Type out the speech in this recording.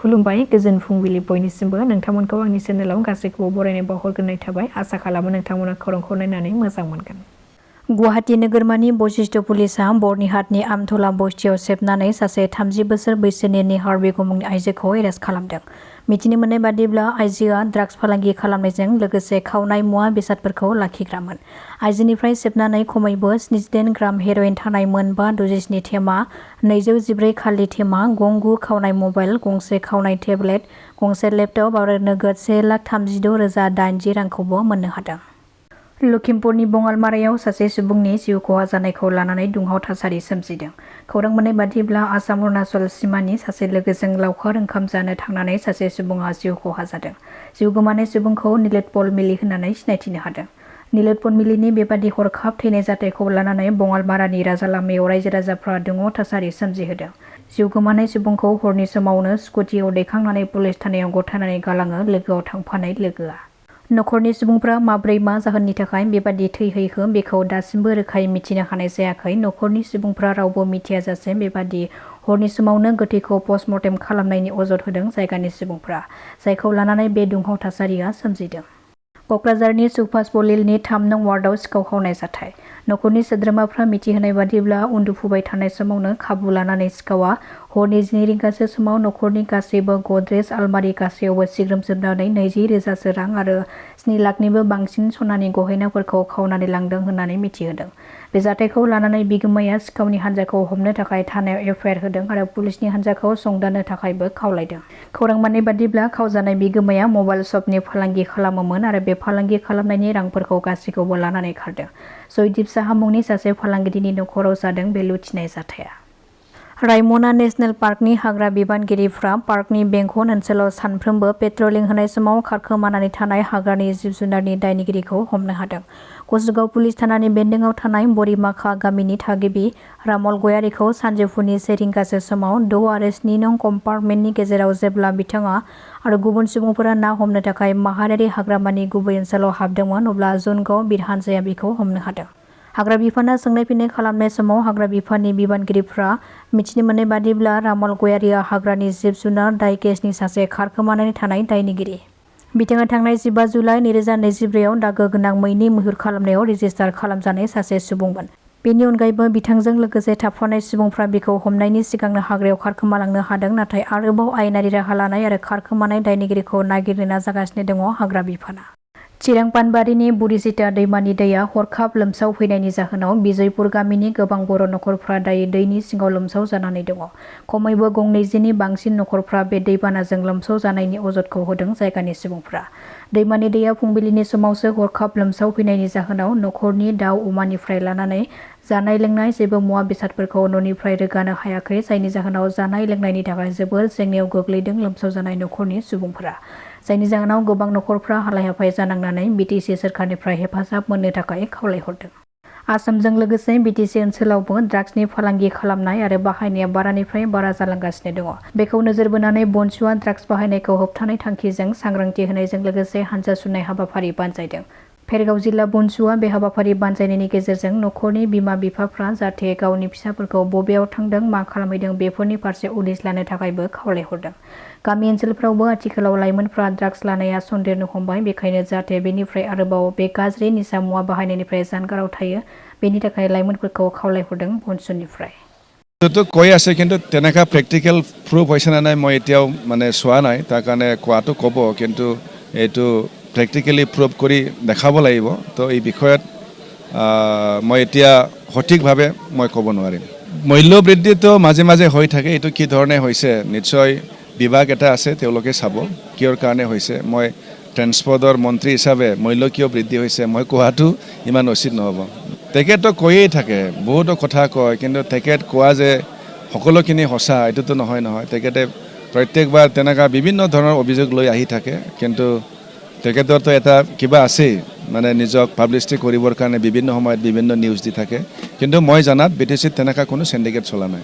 खुलुमबाय गोजोन फुंबिलि बयनिसिमबो नोंथांमोनखौ आंनि चेनेलाव गासैखौबो बरायनाय बावहरग्रोनाय थाबाय आसा खालामो नोंथांमोना खौरांखौ नायनानै मोजां मोनगोन। गुवाहाटी नोगोरमानि बशिष्ठ पुलिसा बर्निहाटनि आमथला बस्तियाव सेबनानै सासे 30 बोसोर बैसोनि निहार बेगम मुंनि आइजोखौ एरेस्ट खालामदों। मिथिनो मोननाय बादिब्ला आइजोआ ड्राग्स फालांगि खालामनायजों लोगोसे खावनाय मुवा बेसादफोरखौ लाखिग्रामोन। आइजोनिफ्राय सेबनानै खमैबो 77 ग्राम हेर'इन थानाय मोनबा 67 थेमा, 214 खालि थेमा, गंगु खावनाय मबाइल, गंसे खावनाय टेब्लेट, गंसे लेपटप आरो नोगोद 1,36,080 रांखौबो मोननो हादों। लखिमपुरनि बङालमारायाव सासे सुबुंनि जिउ खहा जानायखौ लानानै दुंहाव थासारि सोमजिदों। खौरां मोननाय बादिब्ला आसाम-अरुनाचल सिमानि सासे लोगोजों लावखार ओंखाम जानो थांनानै सासे सुबुङा जिउ खहा जादों। जिउ गोमानाय सुबुंखौ नीलोत्पल मिलि होननानै सिनायथिनो हादों। नीलोत्पल मिलिनि बेबादि हरखाब थैनाय जाथायखौ लानानै बङालमारानि राजालामायाव रायजो-राजाफ्रा दुंहाव थासारि सोमजिहोदों। जिउ गोमानाय सुबुंखौ हरनि समावनो स्कुटियाव दैखांनानै पुलिस थानायाव गथायनानै गालाङो लोगोआव थांफानाय लोगोआ। नखरनि सुबुंफ्रा माब्रै मा जाहोननि थाखाय बेबादि थैहैखो बेखौ दासिमबो रोखायै मिथिनो हानाय जायाखै। नखरनि सुबुंफ्रा रावबो मिथियाजासे बेबादि हरनि समावनो गोथैखौ पस्टमर्टेम खालामनायनि अजद होदों जायगानि सुबुंफ्रा, जायखौ लानानै बे दुंहाव थासारिया सोमजिदों। कक्राझारनि सुभाष बलिलनि 3 नं वार्डआव सिखाव खावनाय जाथाय। नखरनि सोद्रोमाफ्रा मिथिहोनाय बादिब्ला उन्दुफुबाय थानाय समावनो खाबु लानानै सिखावा हरनि 12 रिंगासो समाव नखरनि गासैबो गद्रेज आलमारि गासैयावबो सिग्रोमजोबनानै 20,000सो रां आरो 7 लाखनिबो बांसिन सनानि गहेनाफोरखौ खावनानै लांदों होननानै मिथिहोदों। बे जाथायखौ लानानै बिगोमाया सिखावनि हान्जाखौ हमनो थाखाय थानायाव एफआइआर होदों आरो पुलिसनि हान्जाखौ संदाननो थाखायबो खावलायदों। खौरां मोननाय बादिब्ला खावजानाय बिगोमाया मबाइल शपनि फालांगि खालामोमोन आरो बे फालांगि खालामनायनि रांफोरखौ गासैखौबो लानानै खारदों। जयदीप साहा मुंनि सासे फालांगिरिनि नखराव जादों बे लुथिनाय जाथाया। रायमना नेशनेल पार्कनि हाग्रा बिबानगिरिफ्रा पार्कनि बेंखन ओनसोलाव सानफ्रोमबो पेट्रलिं होनाय समाव खारखोमानानै थानाय हाग्रानि जिब-जुनारनि दायनिगिरिखौ हमनो हादों। कसुगाव पुलिस थानानि बेन्दोंआव थानाय बरिमाखा गामिनि थागिबि रामल गयारिखौ सानजौफुनि 1 रिंगासो समाव 6 आरो 7 नं कम्पार्टमेन्टनि गेजेराव जेब्ला बिथाङा आरो गुबुन सुबुंफोरा ना हमनो थाखाय माहारियारि हाग्रामानि गुबै ओनसोलाव हाबदोंमोन अब्ला ज'नगाव बिरहान्जाया बिखौ हमनो हादों। हाग्रा बिफाना सोंनाय फिननाय खालामनाय समाव हाग्रा बिफाननि बिबानगिरिफ्रा मिथिनो मोननाय बादिब्ला रामल गयारिया हाग्रानि जिब-जुनार दाय केसनि सासे खारखोमानानै थानाय दायनिगिरि। बिथाङा थांनाय 15 जुलाइ 2024 आव दागो गोनां मैनि मैहुर खालामनायाव रेजिस्टार खालामजानाय सासे सुबुंमोन। बेनि अनगायैबो बिथांजों लोगोसे थाफानाय सुबुंफ्रा बिखौ हमनायनि सिगांनो हाग्रायाव खारखोमालांनो हादों, नाथाय आरोबाव आयेनारि राहा लानाय आरो खारखोमानाय दायनिगिरिखौ नागिरनो नाजागासिनो दङ हाग्रा बिफाना। चिरां पानबारिनि बुरिसिता दैमानि दैया हरखाब लोमसाव फैनायनि जाहोनाव बिजयपुर गामिनि गोबां बर' नखरफ्रा दायो दैनि सिङाव लोमसाव जानानै दङ। खमैबो 20नि बांसिन नखरफ्रा बे दैबानाजों लोमसाव जानायनि अजदखौ होदों जायगानि सुबुंफ्रा। दैमानि दैया फुंबिलिनि समावसो हरखाब लोमसाव फैनायनि जाहोनाव नखरनि दाउ अमानिफ्राय लानानै जानाय लोंनाय जेबो मुवा बेसादफोरखौ न'निफ्राय रोगानो हायाखै, जायनि जाहोनाव जानाय लोंनायनि थाखाय जोबोर जेंनायाव गोग्लैदों लोमसाव जानाय नखरनि सुबुंफोरा, जायनि जाहोनाव गोबां नखरफ्रा हालाय-हाफाय जानांनानै बिटिसि सोरखारनिफ्राय हेफाजाब मोननो थाखाय खावलायहरदों। आसामजों लोगोसे बिटिसि ओनसोलावबो ड्राग्सनि फालांगि खालामनाय आरो बाहायनाया बारानिफ्राय बारा जालांगासिनो दङ। बेखौ नोजोर बोनानै बनसुआ ड्राग्स बाहायनायखौ होबथानाय थांखिजों सांग्रांथि होनायजों लोगोसे हानजा सुनाय हाबाफारि बानजायदों। भेरगाव जिल्ला बनसुआ बे हाबाफारि बानजायनायनि गेजेरजों नखरनि बिमा-बिफाफ्रा जाहाथे गावनि फिसाफोरखौ बबेयाव थांदों मा खालामहैदों बेफोरनि फारसे उदिस लानो थाखायबो खावलायहरदों। गामि ओनसोलफ्रावबो आथिखालाव लाइमोनफ्रा ड्राग्स लानाया सन्देरनो हमबाय, बेखायनो जाहाथे बेनिफ्राय आरोबाव बे गाज्रि निसा मुवा बाहायनायनिफ्राय जानगाराव थायो बेनि थाखाय लाइमोनफोरखौ खावलायहरदों बनसुनिफ्राय। তো কৈ আছে কিন্তু তেনেকা প্ৰেক্টিকেল প্ৰুফ হৈছে না নাই মই এতিয়াও মানে চোৱা নাই, তাৰ কাৰণে কোৱাটো ক'ব, কিন্তু এইটো প্ৰেক্টিকেলি প্ৰুফ কৰি দেখাব লাগিব। তো এই বিষয়ত মই এতিয়া সঠিকভাৱে মই ক'ব নোৱাৰিম। মূল্য বৃদ্ধিটো মাজে মাজে হৈ থাকে, এইটো কি ধৰণে হৈছে নিশ্চয় বিভাগ এটা আছে তেওঁলোকে চাব কিয়ৰ কাৰণে হৈছে। মই ট্ৰেন্সপৰ্টৰ মন্ত্ৰী হিচাপে মূল্য কিয় বৃদ্ধি হৈছে মই কোৱাটো ইমান উচিত নহ'ব। তেখেতো কৈয়ে থাকে, বহুতো কথা কয়, কিন্তু তেখেত কোৱা যে সকলোখিনি সঁচা এইটোতো নহয়। তেখেতে প্ৰত্যেকবাৰ তেনেকুৱা বিভিন্ন ধৰণৰ অভিযোগ লৈ আহি থাকে, কিন্তু তেখেতৰতো এটা কিবা আছেই, মানে নিজক পাব্লিচিটি কৰিবৰ কাৰণে বিভিন্ন সময়ত বিভিন্ন নিউজ দি থাকে। কিন্তু মই জানাত বিটিচিত তেনেকুৱা কোনো চিণ্ডিকেট চলা নাই।